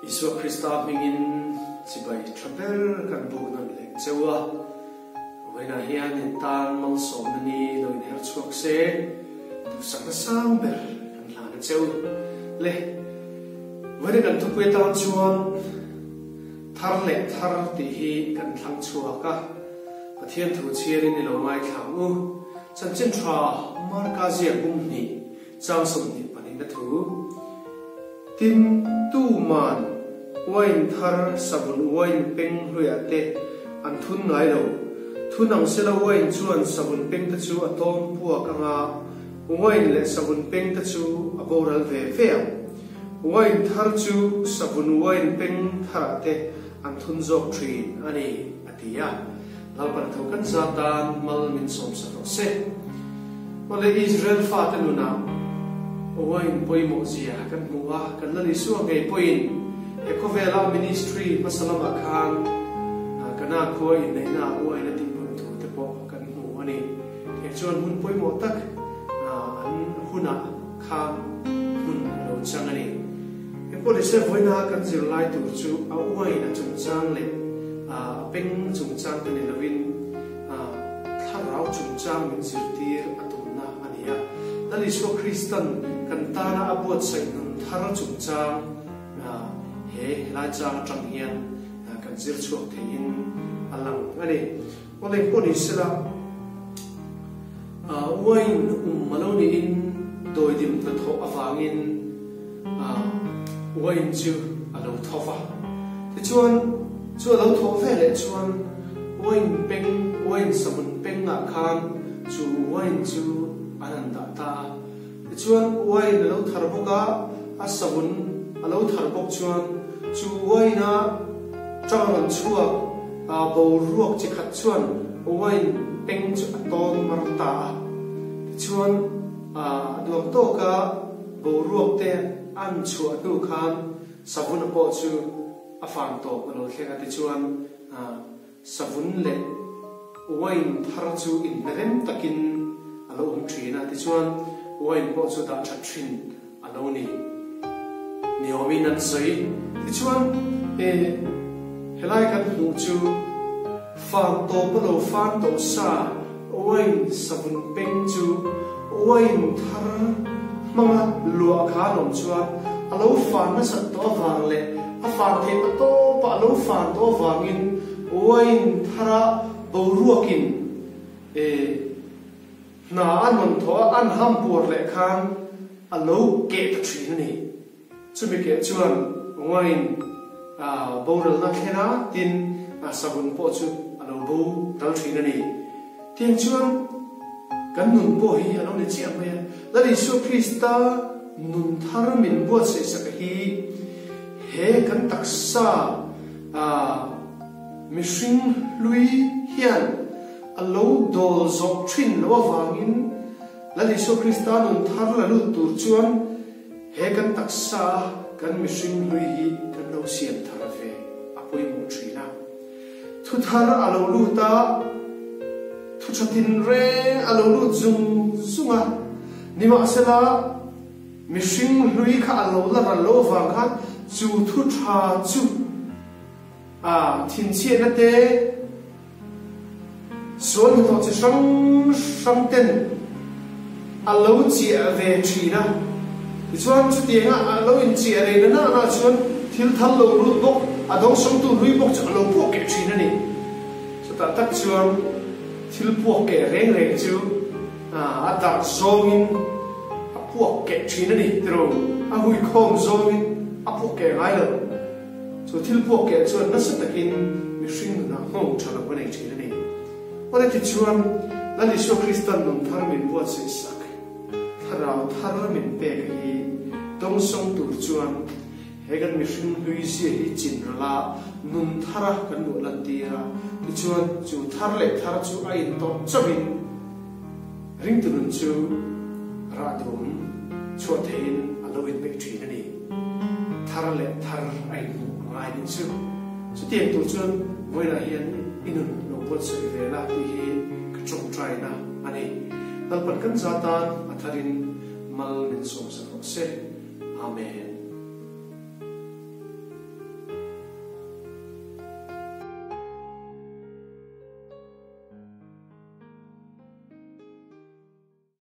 Isua Krista hmingin chibai tha ber kan buk nawn leh cheu a, vawiinah hian in tan malsawmna ni lo inher chhuak se, duhsakna sang ber kan hlan a cheu le. Vawiina kan thupui atan chuan thar leh thar tih hi kan thlang chhuak a, Pathian thu chhiarin i lo ngaithla ang u. Chanchin tha Marka ziak bum hnih chang 22 na thu, Tin, tu man uain thar savun uain peng hluiah te an thun ngai lo. Thun ang sela uain chuan savun peng te chu a tawm puak anga uain leh savun peng te chu a boral ve ve ang. Uain thar chu savun uain peng tharah te an thun zawk thin a ni, a ti a. Lalpan tho kan za tan mal min sawmsa rawh se. Mawle Israel fate nunah wine pawimawh zia kan hmu a, kan Lal Isua ngei pawhin he khawvela ministry hmasa lamah khan Kana khua inneihnaah wine a tihpun thu te pawh kan hmu a ni. Heng chuan hun pawimawh tak an hunah khan hmun a lo chang a ni. Heng pawh nise vawiina kan zirlai tur chu a wine a chungchang leh a peng chungchang te ni lovin, Thlarau chungchang min zirtir a tumna a ni a. Lal Isua Kristan kan tana a buatsaih nun thar chungchang he helai chang atang hian kan zir chhuak theihin a lang a ni. Aw leng pawh ni sela, wine um a lo niin dawidim hnathawh avangin wine chu a lo tho va. Tichuan, chu a lo thawh veleh chuan wine peng, wine savun pengah khan chu wine chu an han dah ta a. Tichuan, wine a lo thar bawk a, a savun a lo thar bawk chuan chu wine-a tang rawn chhuak boruak chi khat chuan wine peng chu a tawn mar ta a. Tichuan, a duang tawka boruak te an chhuah hnu khan savun a pawh chu a fan tawp a lo thleng a, tichuan savun leh wine thar chu inhmerem takin a lo awm thin a, tichuan wine pawh chu dah that thin a lo ni ni awmin an sawi. Tichuan helai kan hmuh chu fan tawp a lo fan tawh sa Wine savun peng chu wine thar hmanga luah kha an awm chuan a lo fan nasat tawh avang leh a fan theih pa tawpah a lo fan tawh avangin wine thara boruakin hna a nawn thawh a, an ham puar leh khan a lo keh ta thin a ni. Chumi keh chuan wine boralna thlen a, tin savun pawh chu a lo bo dal thin a ni. Tiang chuan kan nun pawh hi a lo ni chiah mai a. Lal Isua Krista nun thar min buatsaihsak hi he kan taksa mihring hlui hian a lo dawl zawh thin loh avangin Lal Isua Krista nun thar la lut tur chuan He kan taksa a kan mihring hlui hi kan lo siam thar ve a pawimawh thin a. Thu thar a lo lut a, thu tha tinreng a lo lut zung zung a. Nimahsela, mihring hlui kha a lo la ral lo avang khan chu thu tha chu a thinchhiatna te, Sual hnathawh chi hrang hrang ten a lo chiah ve thin a, tichuan chutianga a lo inchiah rei na na na chuan thil thal lo lut bawk, a dawngsawmtu hlui bawk chu a lo puak keh thin a ni. Chutah tak chuan thil puak keh reng reng chu a darh zawngin a puak keh thin a ni tiro, a huikhawm zawngin a puak keh ngai lo. Chu thil puak keh chuan nasa takin mihring nunah nghawng tha lo a nei thin a ni. Awle tichuan, Lal Isua Kristan nun thar min buatsaih sak, thlarau thar min pek a hi dawngsawng tur chuan he kan mihring hlui zia hi chin ral a, nun thara kan luah lan tir a, tichuan chu thar leh thar chu a intawrh chauhin ringtu nun chu rah dum chhuah theihin a lo inpeih thin a ni. Thar leh thar a inhmuh a ngai nih chu. Chutiang tur chuan vawiinah hian i nun lo buatsaih ve la tih hi ka tawngtaina a ni. Lalpan kan za tan a tharin mal min sawmsak rawh se. Amen.